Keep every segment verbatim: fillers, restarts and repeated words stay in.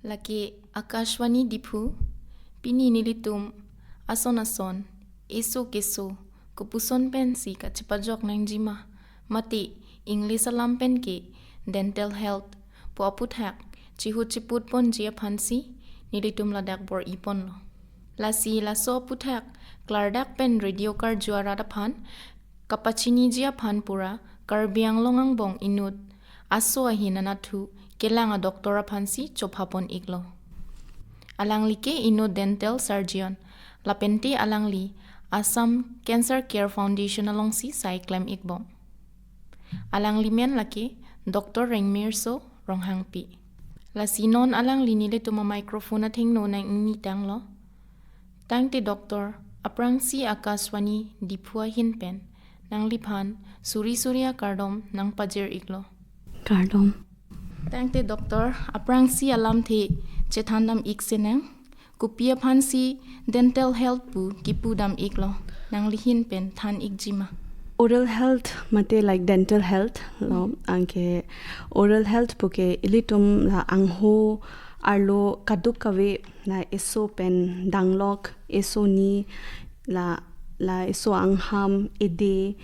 Lake Akashvani Diphu, pini nelitum ason ason, eso keso, kopuson pensi kachepajok nangjima, mate English alam pen ke dental health pu aputhak chihut chiput ponji aphansi nelitum ladak bor-i ponlo. Lasi laso aputhak klardak pen radio karju arat aphan kapachiniji aphan pura Karbi Anglong angbong inut aso ahin anatthu kelang a-doctor aphansi chopha pon-iklo. Alangli ke inut dental surgeon, lapente alangli Assam Cancer Care Foundation alongsi sai klem-ikbom. Alangli men lake Doctor Rengmirso Ronghangpi. Lasi non alangli nelitum a-microphone athengno nang-ingni tanglo. Tangte doctor, aphrangsi Akashvani Diphu ahin pen nangliphan suri suri akardom nangpajir-iklo. Kardom. Tangte doctor, aphrangsi alamthe chethandam-ik senang, kopi aphansi dental health pu kipudam-iklo, nangli hin pen than-ikjima? Oral health mate like dental health lo, anke oral health puke ilitum la angho arlo kaduk kave, la eso pen danglok, eso ni, la, la eso angham, ede,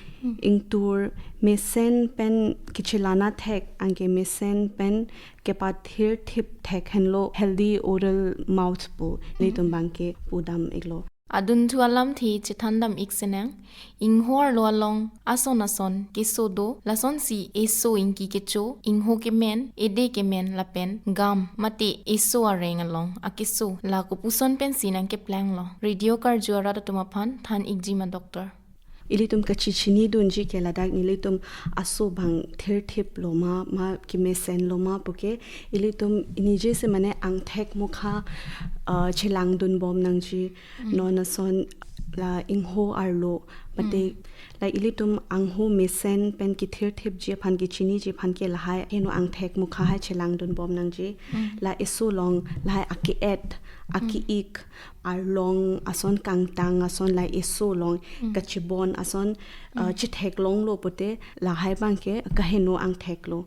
ingtur, mesen pen kechelana thek, anke mesen pen kepathir thip thek henlo healthy oral mouth pu ilitum bangke pudam-iklo. Adunthu alamthe chethandam-ik senang, ingho arlo along ason ason keso do, lasonsi eso ingki kecho, ingho kemen, ede kemen lapen gum mate eso areng along akeso, la kopuson pensi nangkeplanglo? Radio karju arat atum aphan than-ikjima doctor? Ilitum kachechinidunji ke ladak nelitum aso bang thirthip lo ma, ma kemesen lo ma puke ilitum nijese mane angthek mukha, uh, chelangdunbom nangji. Non ason la ingho arlo mate, like ilitum angho mesen pen kethirthipji aphan kechiniji aphan ke lahai heno angthek mukha hai chelangdunbom nangji. La eso along lahai ake-et, ake-ik, arlong ason kangtang ason la eso along kachebon ason, uh, chetheklonglo pute lahai bangke kaheno angtheklo.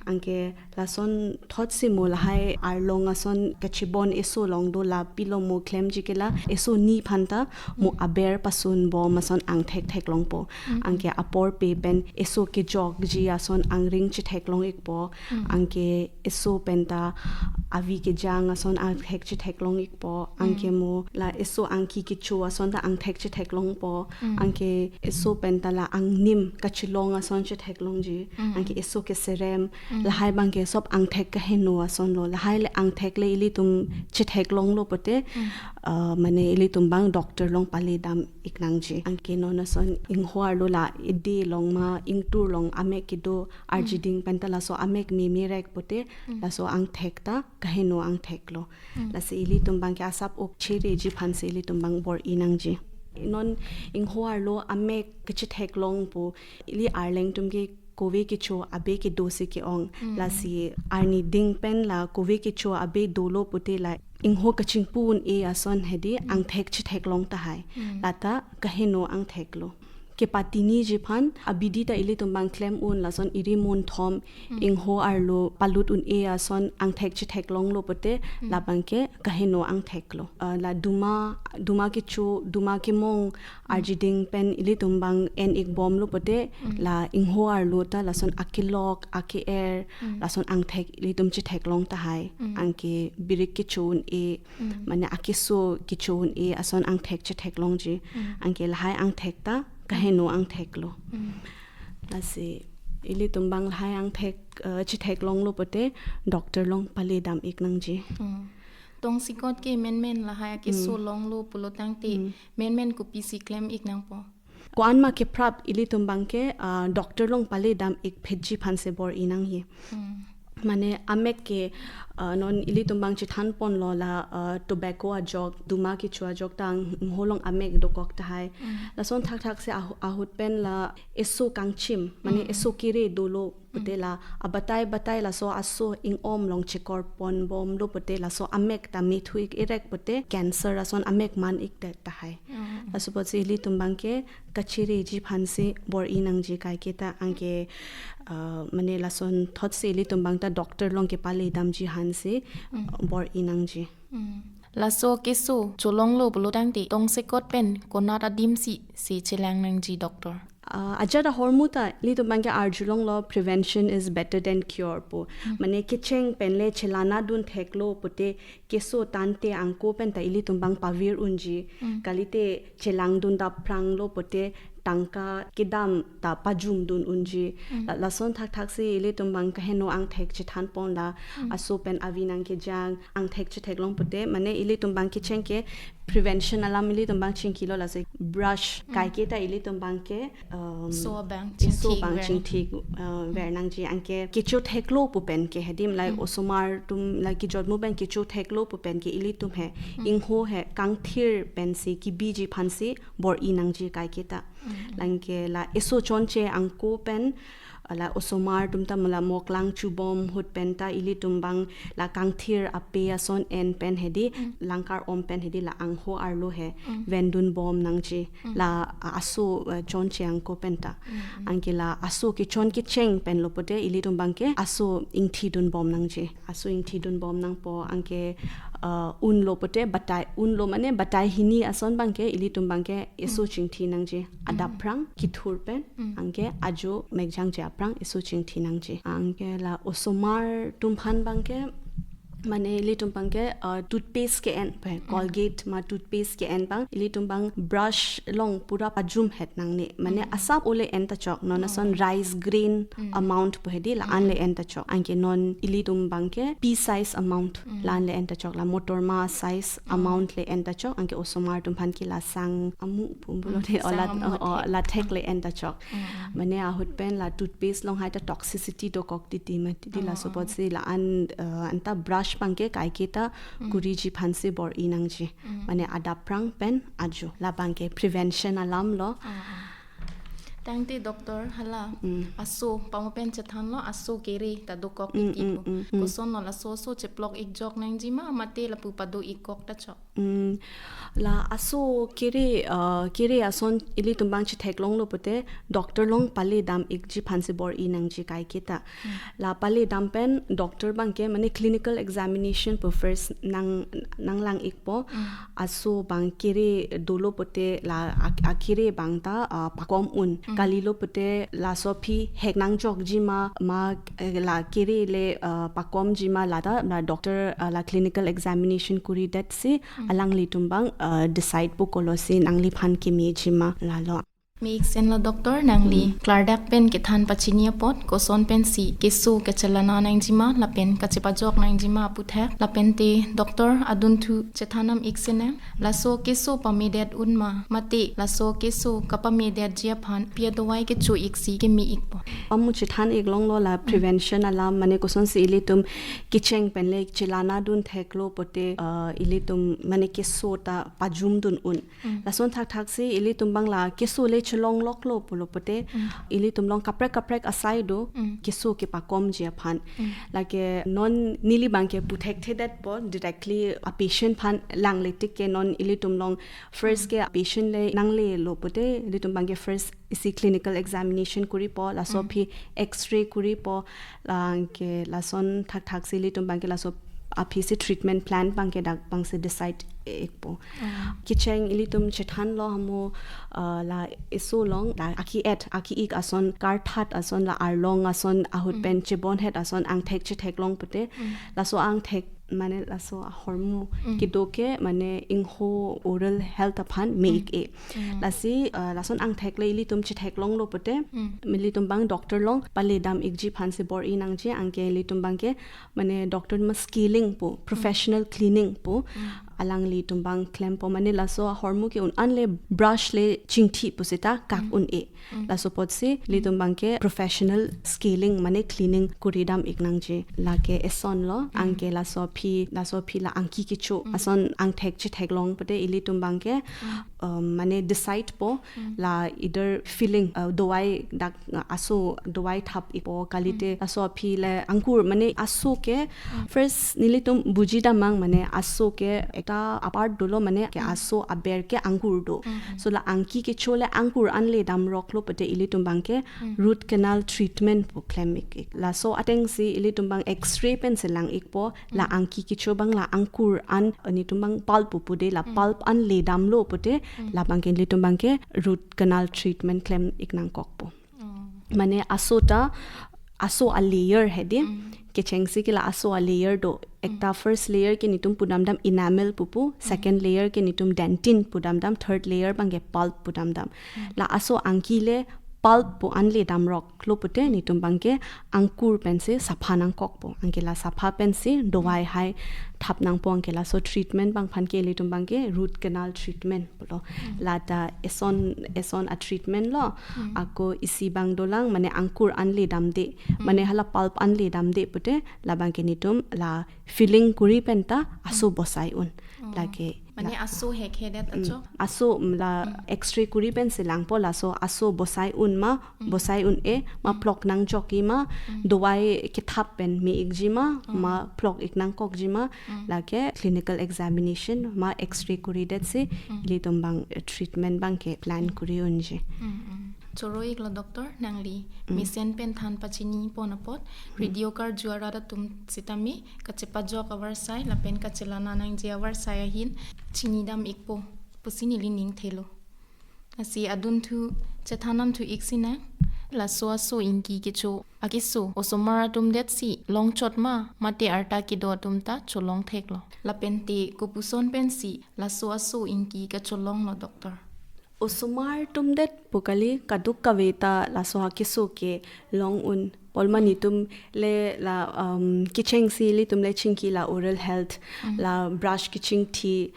Anke lason thotsi mo lahai arlong ason kachebon eso along do, la pilo mo klemji ke la eso ni aphanta mo aber pasunbom ason angthek theklongpo. Anke apor pe pen eso kejokji ason angring chetheklong-ikpo. Anke eso penta avi kejang ason angthek chetheklong-ikpo. Anke mo la eso angki kecho ason ta angthek chetheklongpo. Anke eso penta la angnim kachelong ason chetheklongji. Anke eso keserem, lahai bangke sob angthek kaheno ason lo. Lahai le angthek le ilitum chetheklonglo pute, uh, mane ilitum bang doctor along paledam-ik nangji. Anke non ason ingho arlo la ede along ma ingtur along amek kedo, arjiding penta laso amek memerek pute, laso angthek ta kaheno angtheklo. Lasi ilitum bangke asap ok chereji aphansi ilitum bang bor-i nangji. Non ingho arlo amek kachetheklong pu ili arleng atum ke kove kecho abe kedo si ke-ong. Lasi arniding pen la kove kecho abe dolo pute la ingho kachingpu un-e ason hedi angthek chetheklong tahai. Lata kaheno angtheklo. Kepathiniji aphan abidi ta ilitum bang klem un, lason iri mun thom ingho arlo palut un-e ason angthek chetheklonglo pute, labangke kaheno angtheklo. Uh, la duma, duma kecho, duma kemong arjiding pen ilitum bang en-ikbomlo pute, la ingho arlo ta lason akelok, ake-er, lason angthek ilitum chetheklong tahai. Anke birik kecho un-e, mane akeso kecho un-e ason angthek chetheklongji. Anke lahai angthek ta kaheno angtheklo. Lasi ilitum bang lahai angthek, uh, chetheklonglo pute doctor along paledam-ik nangji. Tongsekot ke menmen lahai akeso longlo pulo tangte menmen kopisi klem-ik nangpo? Ko-an ma keprap ilitum bangke, ah, doctor along paledam-ik phitji aphansi bor-i nangji. Mane amek ke, ah, non ilitum bang chethan ponlo la, ah, tobacco ajok, duma kecho ajok ta ingho along amek dokok tahai. Lason thakthak si ahu-, ahut pen la eso kangchim, mane eso kere dolo pute la abatai batai laso aso ingom along chekor ponbomlo pute laso amek ta methu-ik erek pute cancer ason amek man-ik det tahai. Laso apotsi ilitum bangke kachereji aphansi bor-i nangji, kaike ta anke, ah, mane lason thotsi ilitum bang ta doctor along kepaledamji aphan si, mm, bor-i nangji. Mm. Laso keso cholonglo pulo tangte tongsekot pen konat adim si si chelang nangji, doctor? Ah, ajat ahormu ta ilitum abangke arjulonglo, "Prevention is better than cure" pu. Mm. Mane kecheng pen le chelana dun theklo pute keso tangte angko pen ta ilitum abang pavir unji. Mm. Kalite chelang dun dap pranglo pute tangka kedam ta pajum dun unji. Mm. La, lason thakthak si ilitum abang kaheno angthek chethan pon la, mm, aso pen avi nangkejang angthek chetheklong pute, mane ilitum abang kecheng ke prevention alam ilitum abang chingkilo, lasi brush, mm, kaike ta ilitum abangke, um, So abang eso chingthik abang ver. Chingthik, uh, ver nangji, anke kecho theklo pu pen ke hedim lai, mm, osomar atum lai kejotmu pen kecho theklo pu pen ke ilitum he, mm, ingho he kangthir pen si kebiji aphan si bor-i nangji kaike ta. Mm. Lake la eso chonche angko pen, la osomar atum ta mala moklang chubom ahut pen ta ilitum abang la kangthir ape ason en pen hedi, mm, langkar om pen hedi la angho arlo he, mm, ven dun bom nangji. Mm. La, a, aso, eh, chonche angko pen ta. Mm, mm. Anke la aso kechon kecheng penlo pute ilitum abangke aso ingthi dun bom nangji. Aso ingthi dun bom nangpo, anke, uh, unlo pute batai, unlo mane batai hini ason abangke ilitum abangke eso, mm, chingthi nangji. Adap, mm, prang kethur pen, mm, anke ajo mekjangje aphrang eso chingthi nangji. Anke la osomar atum aphan abangke, mane ilitum abangke, uh, toothpaste ke-en pen, mm, Colgate ma toothpaste ke-en abang ilitum abang brush along pura pajum het nangne. Mane, mm, asap ole en ta chok, non, oh, ason rice grain, mm, amount pu hedi la, mm, an le en ta chok. Anke non ilitum abangke pea size amount, mm, la an le en ta chok, la motor ma size, mm, amount le en ta chok. Anke osomar atum aphan ke la sang amu pu pulo, mm, de, sang ola, amu, oh, oh, thek, la thek le en ta chok. Mm, mm. Mane ahut pen la toothpaste along hai ta toxicity dokok titi mati, di, oh, laso, oh, apotsi la an, uh, anta brush abangke kaike ta, mm, kuriji aphan si bor-i nangji. Mm. Mane adap prang pen ajo. La abangke prevention alam lo. Ah, ah. Tangte doctor hala, mm, aso pamo pen chethanlo, aso kere ta dokok, mm, titi, mm, pu. Mm, mm. Kosonlo, laso aso cheplok ikjok nangji ma, mate lapu pado ikkok ta chok? Mm, la aso kere, uh, kere ason ilitum abang chetheklonglo pute doctor along pale dam ikji aphan si bor-i nangji kaike ta. Hmm. La pale dam pen doctor abangke mane clinical examination pu first nang, nanglang ikpo. Hmm. Aso abang kere dolo pute la ak-, akere abang ta, ah, pakom un. Hmm. Kalilo pute laso aphi hek nangjokji ma, ma, eh, la kere le, ah, pakomji ma, la ta la doctor, ah, la clinical examination kuri det si, hmm, alanglitum abang, ah, decide po kolo si nangliphan kemeji ma, lalo. Me-ik senlo doctor, nangli, hmm, klardak pen kethan pachini apot, koson pensi keso kachelana nangji ma lapen kachepajok nangji ma aputhak, lapente doctor adunthu chethan nam ik senang, laso keso pamedet un ma, mate laso keso kapamedetji aphan pi adovai kecho ik si keme ikpo? Pamo chethan iklonglo la, hmm, prevention alam, mane kosonsi ilitum kecheng pen le chelana dun theklo pute, ah, ilitum mane keso ta pajum dun un. Mm. Lason thakthak si ilitum abang la keso le chelongloklo pulo pute, mm, ilitum along kaprek kaprek asai do, mm, keso kepakomji aphan. Mm. Lake non neli abangke puthekthedetpo directly a patient aphan, langle tik ke non ilitum along first, mm, ke a patient le nanglelo pute ilitum abangke first isi clinical examination kuripo, laso, mm, aphi X-ray kuripo, la anke lason thakthak si ilitum abangke laso aphi si treatment plan abangke dak abang si decide ikpo. Mm. Kecheng ilitum chethanlo hamo, ah, la eso along, la aki-et, aki-ik ason, karthat ason, la arlong ason ahut, mm, pen chebonhet ason angthek chetheklong pute, mm, laso angthek mane laso ahormu, mm, kedo ke mane ingho oral health aphan me-ik, mm, e. Mm. Lasi, ah, lason angthek le ilitum chetheklonglo pute, mm, ilitum abang doctor along pale dam ikji aphan si bor-i nangji, anke ilitum abangke mane doctor ma scaling po, mm, professional cleaning po, mm, alanglitum abang klempo, mane laso ahormu ke un an le brush le chingthi pusita kak, mm, un-e. Mm. Laso apotsi, mm, ilitum abangke professional scaling mane cleaning kuri dam ik nangji. Lake esonlo, mm, anke laso aphi Ki laso aphi la angki kecho ason angthek chetheklong pute ilitum abangke, um, mane decide po la either feeling, uh, dawai dak, uh, aso dawai thap-ikpo kalite laso aphi le angkur mane aso ke first nelitum buji damnang mane aso ke ekta apart dolo mane ke aso aber ke angkur do. So la angki kecho le angkur an le damroklo pute ilitum abangke root canal treatment pu klem-ik-ik. Laso atengsi ilitum abang X-ray pensi lang-ikpo la angki kecho abang la angkur an, uh, nelitum abang pulp pu pude la pulp an le damlo pute la abangke nelitum abangke root canal treatment klem-ik nangkokpo. Mane aso ta aso a layer hedi. Kechengsi ke la aso a layer do. Ekta first layer ke nelitum pudamdam enamel pupu, second layer ke nelitum dentin pudamdam, third layer abangke pulp pudamdam. La aso angki le pulp pu an le damroklo pute nelitum abangke angkur pensi sapha nangkokpo. Anke la sapha pensi dawai hai thap nangpo anke laso treatment abangphan ke ilitum abangke root canal treatment pulo. La ta eson eson a treatment lo. Ako isi abang dolang mane angkur an le damde. Mane hala pulp an le damde pute la abangke nelitum la filling kuri penta aso bosai un. Lake mane la aso hekhedet acho. Aso, mm, la X-ray kuri pensi langpo laso aso bosai un ma, bosai un-e ma phlok nangjok-i ma, dawai kethap pen me-ikji ma, ma phlok-ik nangkokji ma, lake clinical examination ma X-ray kuridetsi ilitum abang, eh, treatment abangke plan kuri unji. Choro-iklo doctor, nangli mesen pen than pachini pon apot, radio karju arat atum sitame kachepajok avarsai lapen kachelana nangji avarsai ahin chinidam-ikpo pusi neli ning thelo. Lasi adunthu chethan namthu-ik sinang, laso aso ingki kecho akeso osomar atum detsi longchot ma mate arta kedo atum ta cholong theklo? Lapente kopuson pensi laso aso ingki kacholonglo doctor? Osomar atum det pu kali, kadokave ta laso akeso kelong un. Polma nelitum le la, um, kechengsi ilitum le chingki la oral health, la brush kechingthi,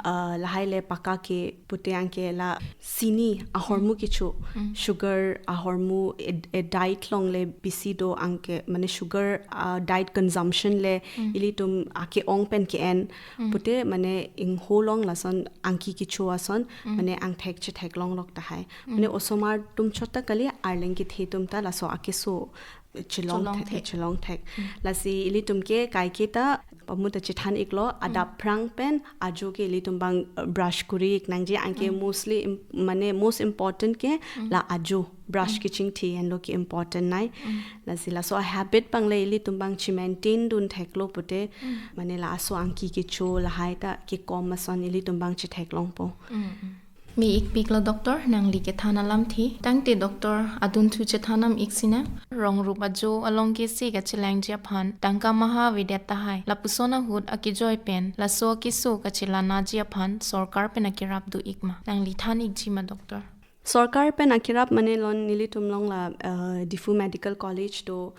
uh, lahai le paka ke pute anke la sini ahormu kecho, sugar ahormu, a, a diet along le bisi do anke mane sugar, uh, diet consumption le ilitum ake-ong pen ke-en pute mane ingho along lason angki kecho ason mane angthek chetheklong lok tahai. Mane osomar atum chot ta kali, arleng kethe atum ta laso akeso chelong thek, chelong thek. Lasi ilitum ke kaike ta pamuta chethan-iklo, adap phrang pen ajo ke ilitum abang, uh, brush kuri-ik nangji anke mostly im-, mane most important ke la ajo brush kechingthi henlo ke important nai. Lasi laso a habit abang le ilitum abang chi-maintain dun theklo pute mane la aso angki kecho lahai ta kekom ason ilitum abang chetheklongpo. Me-ikpiklo doctor, nangli kethan alamthe. Tangte doctor adunthu chethan nam-ik sinang, rong rup ajo along kese kachelangji aphan tangka maha avedet tahai. Lapuson ahut akejoi pen laso akeso kachelanaji aphan sorkar pen akerap do-ik ma? Nangli than-ikji ma doctor? Sorkar pen akerap mane lon nelitum along la, uh, Diphu Medical College do,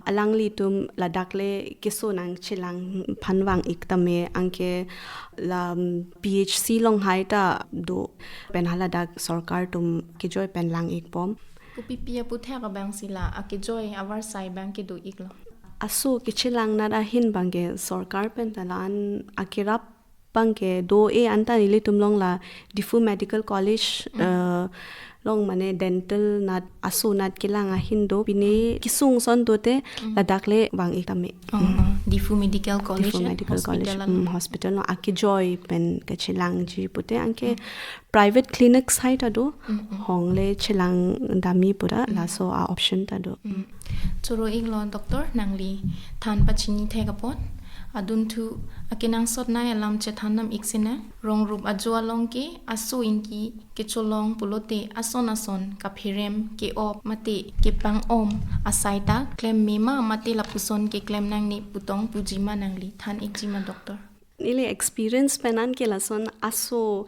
alanglitum ladak le keso nangchelang aphan vang-ik tame anke la, um, P H C along hai ta do pen haladak sorkar atum kejoi pen lang-ikbom. Kopipi aputhak abangsi la akejoi avarsai abang kedo-iklo? Aso kechelang nat ahin abangke sorkar pen ta la-an akerap abangke do-e, anta nelitum along la Diphu Medical College, eh, along mane dental nat aso nat kelang ahin do, pine kesung ason dote ladak le vang-ik tame. Oh, oh. Diphu Medical College Diphu and Medical College, hospital along. Mm, hospital along akejoi pen kachelangji pute anke private clinics hai ta do, hong le chelang dam-i pura laso a option ta do. Choro-iklo doctor, nangli than pachini thek apot. Adunthu akenangsot nai alam chethan nam-ik sinang, rong rup ajo along ke aso ingki kecholong pulote ason ason kapherem ke-op mate kepang-om asai ta klem me ma mate lapuson keklem nangne pu tong puji ma, nangli than-ikji ma doctor? Neli experience pen anke lason aso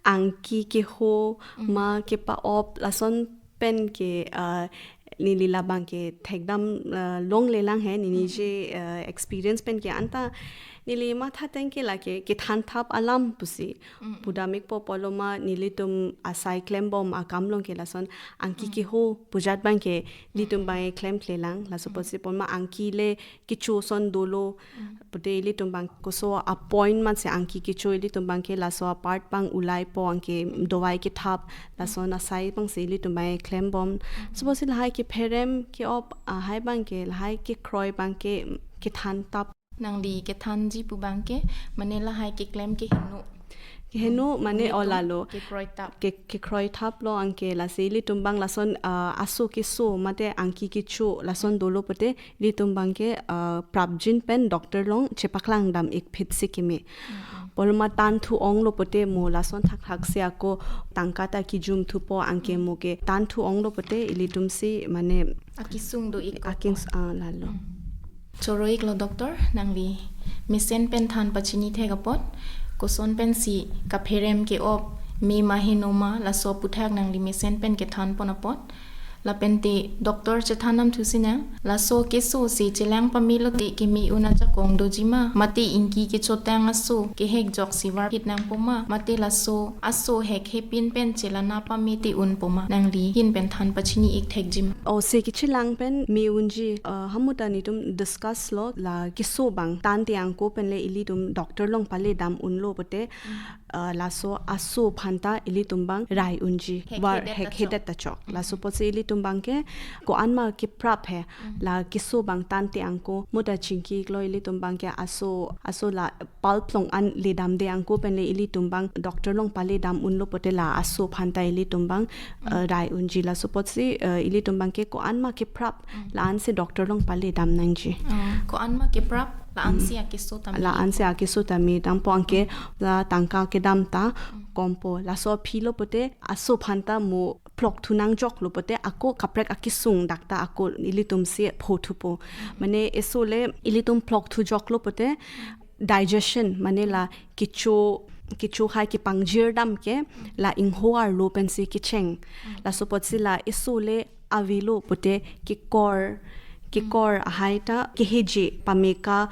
angki keho ma kepa-op lason pen ke, ah, neli labang ke thekdam, ah, longlelang he, neli je, ah, experience pen ke anta Neli matha tangke lake kethan thap alam pusi. Pudamik po polo ma nelitum asai klembom akam along ke lason angki keho pujat abang ke ilitum abang ke klemklelang. Laso apotsi pon ma angki le kecho ason dolo. Pute ilitum abang koso a point ma si angki kecho ilitum abang ke laso a part abang ulai po angke dovai kethap. Lason asai abang si ilitum abang ke klembom. Laso apotsi lahai kepherem ke-op ahai abang ke lahai kekroi abang ke kethan thap. Nangli kethanji pu abang ke, mane lahai keklem keheno. Keheno, mane Nelitum o lalo. Kekroi thap. Ke, kekroi thap lo angke lasi ilitum abang lason, ah, aso keso mate angki kecho lason dolo pute ilitum abang ke, ah, prapjin pen doctor along chepaklang dam-ik phit si keme. Polo ma tan thu ong lo pute mo lason thakthak si ako tangka ta kijum thupo angke mo ke tan thu ong lo pute ilitum si mane Akesung do-ik ko. Akesung, ah, lalo. Choro-iklo doctor, nangli mesen pen than pachini thek apot, koson pensi kapherem ke-op me ma heno ma laso aputhak nangli mesen pen kethan pon apot. Lapente doctor chethan nangthu sinang, laso keso si chelang pamelo te keme un ajakong doji ma, mate ingki kechotang aso kehek jok si varphit nangpo ma, mate laso aso hek hepin pen chelana pame te unpo ma, nangli hin pen than pachini-ik thekji ma. O se kechelang pen me unji, uh, hamuta nelitum discuss lo la keso abang tan te angko pen le ilitum doctor along pale dam unlo pute, uh, laso aso aphan ta ilitum abang rai unji. Hek var hedet hek ta chok. Hedet ta chok. Laso apotsi ilitum abang ke ko-an ma keprap he la keso abang tan te angko muta chingki-iklo ilitum abang ke aso aso la pulp along an le damde angko pen le ilitum abang doctor along pale dam unlo pute la aso aphan ta ilitum abang, eh, rai unji. Laso apotsi, eh, ilitum abang ke ko-an ma keprap la-an si doctor along pale dam nangji. Oh, ko-an ma keprap la-an si akeso tame. La-an si akeso tame dampo angke la tangka kedam ta kompo. Laso aphi lo pute aso aphan ta mo plokthu nangjok lo pute ako kaprek akesung dak ta ako ilitum si pho thupo. Mane eso le ilitum plokthu jok lo pute digestion, mane la kecho, kecho hai kepangjir dam ke la ingho arlo pensi kecheng. Laso apotsi la eso le avelo pute kekor, kekor ahai ta keheje pameka,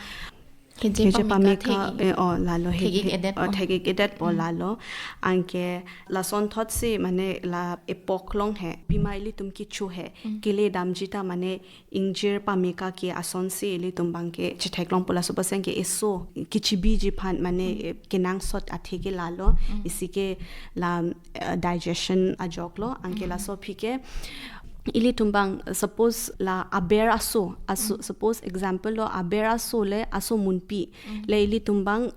keheje pameka, thek-ik, eh, o lalo he, thek-ik edet o po. Thek-ik edet po lalo. Angke lason thot si mane la epok along he, pima ilitum kecho he kele damji ta mane ingjir pameka ke ason si ilitum abang ke chetheklongpo. Laso apotsi ke eso kechebiji aphan mane, eh, kenangsot athe ke lalo, isi ke la, eh, digestion ajok lo, angke laso aphi ke ilitum abang suppose la aber aso, aso, suppose example lo aber aso le aso munpi le ilitum abang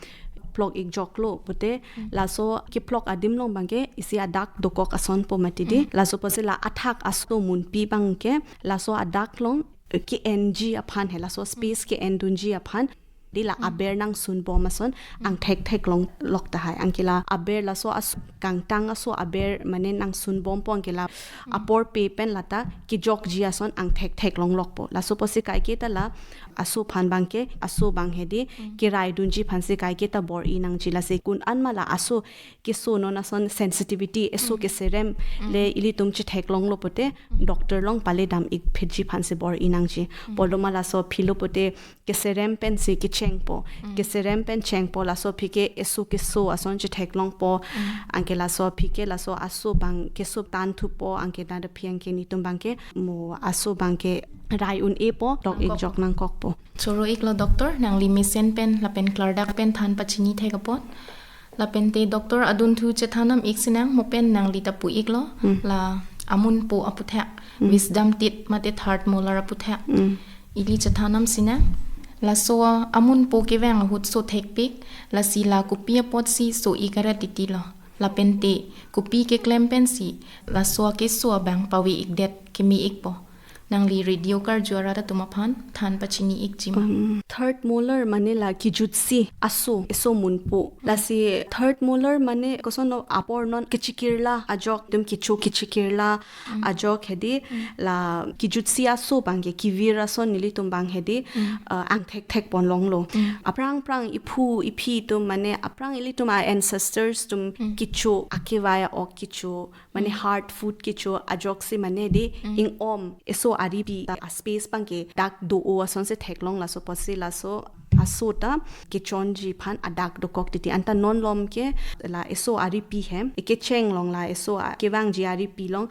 plok-ik jok lo pute laso keplok adim along abang ke isi adak dokok ason po mati di. Laso apotsi la athak aso munpi abang ke laso adak along ke-enji aphan he, laso space ke-endunji aphan di la aber nangsunbom ason angthek theklong lok tahai. Angke la aber laso aso kangtang aso aber mane nangsunbompo angke la apor pe pen lata kejokji ason angthek theklong lokpo. Laso apotsi kaike ta la aso aphan abang ke, aso abang he di keraidunji aphansi kaike ta bor-i nangji. Lasi ko-an ma la aso keso non ason sensitivity, eso keserem le ilitum chetheklonglo pute doctor along pale dam-ik phitji aphansi bor-i nangji. Polo ma laso aphi lo pute keserem pensi kechengpo. Keserem pen chengpo, laso aphi ke eso keso ason chetheklongpo. Angke laso aphi ke laso aso abang keso tan thupo, angke ta aphi angke nelitum abang ke mo aso abang ke rai un-epo, plok-ik jok nangkokpo. Choro-iklo doctor, nangli mesen pen lapen klardak pen than pachini thek apot. Lapente doctor adunthu chethan nam-ik sinang, mo pen nangli ta pu-iklo la amunpo aputhak, wisdom teeth mate third molar aputhak. Ili chethan nam sinang. Laso amunpo kevang ahut so thekpik, lasi la kopi apotsi so-ik aret titi lo. Lapente kopi keklem pensi laso akeso abang pave-ikdet keme-ikpo. Nangli radio karju arat atum aphan than pachini-ikji ma. Um, third molar mane la kejutsi aso, eso munpo. Lasi third molar mane koson apor non kechikirla ajok, itum kecho kechikirla ajok he di, la kejutsi aso abang ke kevir ason nelitum abang he di, uh, angthek thekpon longlo. Aphrang phrang iphu iphi atum mane aphrang ilitum a-ancestors atum kecho akevai a-ok kecho mane hard food kecho ajoksi mane di ing-om eso aripi ta a-space abang ke dak do-o asonsi theklong, laso apotsi laso aso ta kechonji aphan adak dokok titi. Anta non lom ke la eso aripi hem, ekecheng along la eso a-, kevangji aripi along,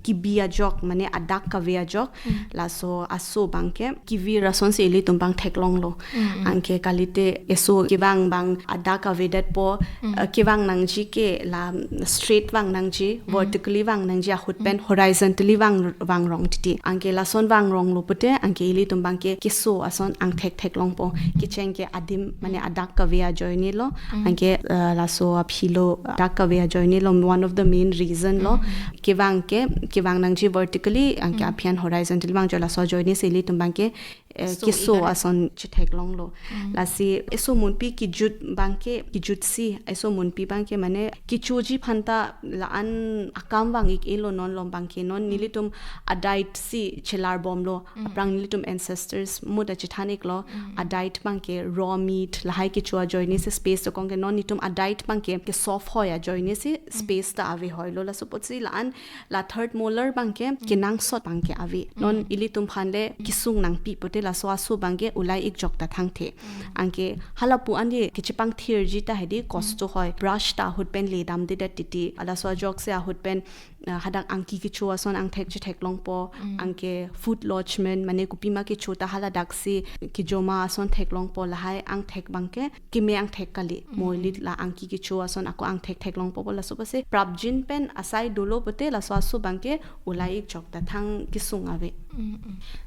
kibi ajok, mane adak kave ajok, laso aso abang ke kivir asonsi ilitum abang theklonglo. Anke kalite eso kevang abang adak kavedetpo, eh, kevang nangji ke la straight vang nangji, vertically vang nangji, ahut pen horizontally vang, vangrong titi. Anke lason vangronglo pute, anke ilitum abang ke keso ason angthek theklongpo. Kecheng ke adim, mane adak kave ajoine lo, anke, eh, laso aphi lo adak kave ajoine lo, one of the main reason lo. Kevang ke, kevang nangji vertically, anke aphi an horizontally vangjo, laso ajoinesi ilitum abang ke, eh, keso ason chetheklonglo. Lasi eso munpi kejut abang ke, kejutsi eso munpi abang ke mane kechoji aphan ta la-an akam vang-ik-elo non lom abang ke. Non nelitum adiet si chelarbomlo. Aphrang nelitum ancestors muta chethan-iklo. Adiet abang ke raw meat lahai kecho ajoinesi space dokok, anke non nelitum adiet abang ke kesoft hoi ajoinesi space ta ave hoilo. Laso apotsi la-an la third molar abang ke kenangsot abang ke ave. Non ilitum aphan le kesung nangpi pute laso aso abang ke ulai-ik jok ta thangthe. Anke halapu an ye kechepangthirji ta hedi kosto hoi. Brush ta ahut pen ledamdedet titi. Laso ajoksi ahut pen, ah, hadak angki kecho ason angthek chetheklongpo. Anke food lodgement, mane kopima kecho ta haladaksi kejoma ason theklongpo, lahai angthek abang ke keme angthek kali. Mo ili la angki kecho ason ako angthek theklongpo pu laso apotsi prapjin pen asai dolo pute laso aso abang ke ulai-ik jok ta thang kesung ave.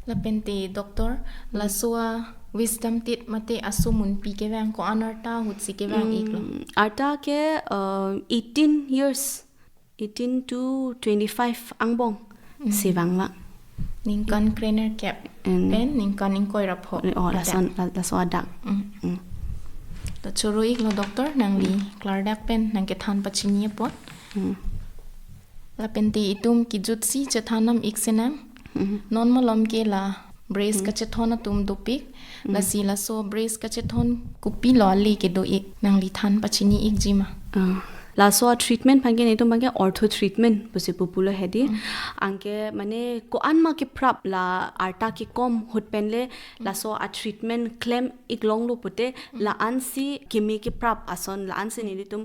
Lapente doctor, laso a-wisdom teeth mate aso munpi kevang ko-an arta ahutsi kevang-iklo? Mm, arta ke, uh, eighteen years, eighteen to twenty-five angbong si vangvang. Ningkan krenerkep pen ningkan ingkoi ra pho. Oh, ladak. Lason, la-, laso adak. Mm. To choro-iklo doctor, nangli klardak pen nangkethan pachini apot. Lapente itum kejutsi chethan nam-ik senang. Non malom ke la brace kachethon atum dopik. Lasi laso brace kachethon kopilo ale kedo-ik, nangli than pachini-ikji ma? Ah. Laso a-treatment abang ke netum abang ke ortho treatment pusi pupulo hedi. Anke mane ko-an ma keprap, la arta kekom ahut pen le laso a-treatment klem-iklonglo pute la-ansi keme keprap ason, la-ansi nelitum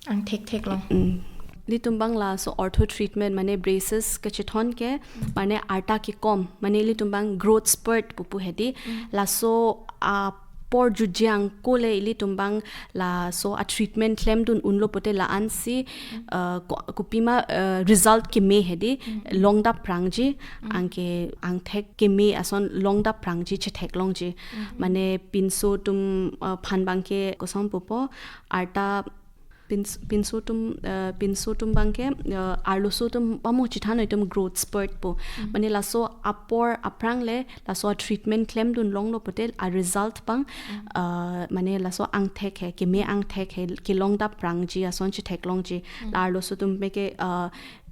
angthek theklong. Mm. Ilitum abang laso ortho treatment mane braces kachethon ke mane arta kekom, mane ilitum abang growth spurt pupu hedi. Laso apor jutji angko le ilitum abang laso a-treatment klemdun unlo pute la-ansi, uh, ko-, kopima, uh, result keme hedi longdapprangji, anke angthek keme ason longdapprangji, chetheklongji. Mane pinso atum, uh, aphan abang ke koson pupo, arta pins-, pinso atum, uh, pinso atum abang ke, uh, arloso atum pamo chethan itum growth spurt pu. Mane laso apor aphrang le laso treatment klemdun longlo pute a-result abang, uh, mane laso angthek he, keme angthek he, kelongdapprangji ason chetheklongji. La arloso atum abang ke, uh,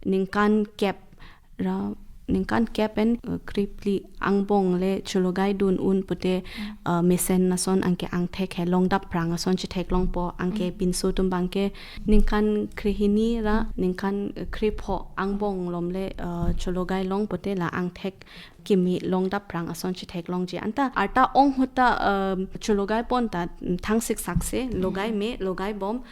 ningkan kep ra, ningkan kep pen, uh, krephli angbong le chologaidun un pute, uh, mesen ason anke angthek he longdapprang ason chetheklongpo, anke pinso atum abang ke ningkan krehini ra ningkan, uh, krepho angbong malom le, uh, chologailong pute la angthek keme longdapprang ason chetheklongji. Anta arta ong ahut ta, um, chologaipon ta, mm, thangsiksak se, logaime, logaibom.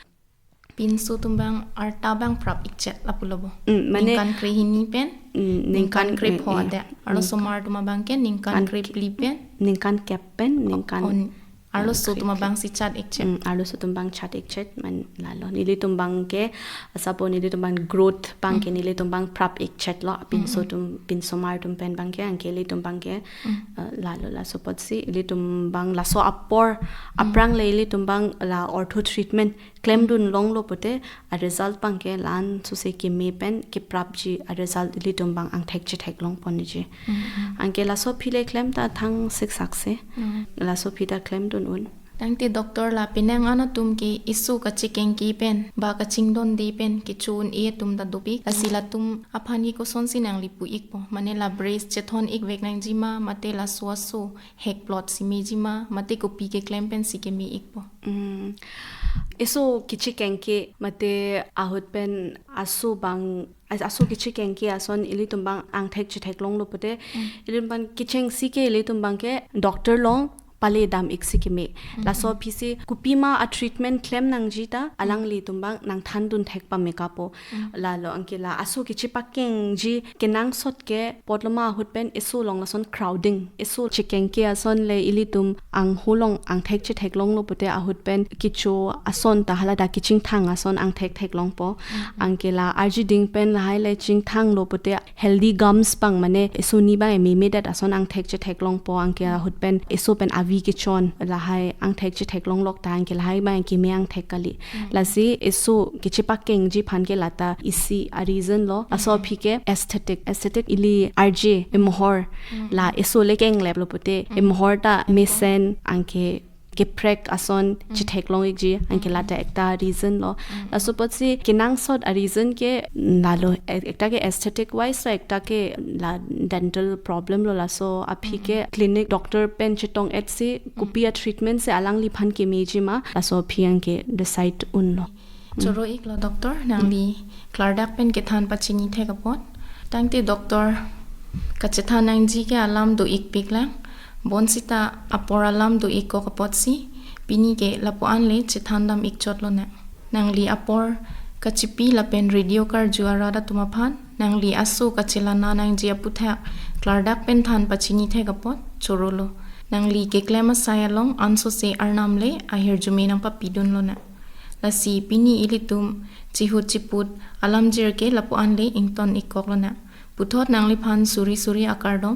Pinso atum abang arta abang prap-ikchet lapulo bo. Mm, mane ningkan krehini pen, mm, ningkan, ningkan krepho, eh, eh, adak. Arlosomar atum abang ke ningkan, ningkan ke-, krephli pen. Ningkan kep pen, ningkan, oh, arloso atum abang si chat-ikchet. Mm, arloso atum abang chat-ikchet, mane lalo. Nelitum abang ke, asap nelitum abang growth abang ke nelitum abang prap-ikchet lo, pinso atum, pinsomar atum pen abang ke, anke ilitum abang ke, eh, lalo laso apotsi, ilitum abang laso apor aphrang le ilitum abang la ortho treatment klemdun longlo pute, a-result abang ke la-an suse keme pen keprapji a-result ilitum abang angthek chetheklongponji. Anke laso aphi le klem ta thangsiksak se. Laso aphi ta klemdun un. Tangte doctor, la penang an atum ke eso kachekengke pen, ba kachingdonde pen kecho un-e atum ta dopik. Lasi latum aphan ke kosonsi nangli pu-ikpo? Mane la brace chethon-ikvek nangji ma, mate laso aso hekplot si meji ma, mate kopi keklem pensi keme-ikpo? Mm. Eso kachekengke mate ahut pen aso abang, as-, aso kachekengke ason ilitum abang angthek chetheklonglo pute, ilitum abang kechengsi ke ilitum abang ke doctor along ale dam-ik si keme. Laso aphi si kopima a treatment klem nangji ta alanglitum abang nangthandun thek pame kapo. Lalo anke la aso kechepakengji kenangsot ke apot loma ahut pen eso along lason crowding, eso chekengke ason le ilitum angho along angthek chetheklonglo pute ahut pen kecho ason ta hala dak kechingthang ason angthek theklongpo. Anke la arjuding pen lahai le chingthanglo pute healthy gums abang mane esoni abang ememedet ason angthek chetheklongpo, anke ahut pen eso pen avi kechon lahai angthek chetheklonglok ta anke lahai abang keme angthek kali. Lasi eso kechepakengji aphan ke lata isi a reason lo. Laso aphi ke aesthetic, aesthetic ili arje emohor, la eso le kengleplo pute emohor ta mesen anke keprek ason chetheklong-ikji, anke lata ekta reason lo. Laso apotsi kenangsot a reason ke lalo, ek-, ekta ke aesthetic wise lo, ekta ke la dental problem lo. Laso aphi ke clinic doctor pen chetong-et si kopi a treatment si alangliphan kemeji ma, laso aphi anke decide unlo. Choro-iklo doctor, nangli klardak pen kethan pachini thek apot. Tangte doctor kachethan nangji ke alam do-ikpik lang. Bonsita apor alam do-ikkok apotsi pini ke lapu-an le chethan dam-ik chotlo nang. Nangli apor kachipi lapen radio karju arat atum aphan nangli aso kachelana nangji aputhak klardak pen than pachini thek apot chorolo. Nangli keklem asai along ansose Arnam le ahirjume nangpapidunlo nang. Lasi pini ilitum chihut chiput alamjir ke lapu-an le ington-ikkoklo nang. Puthot nangliphan suri suri akardom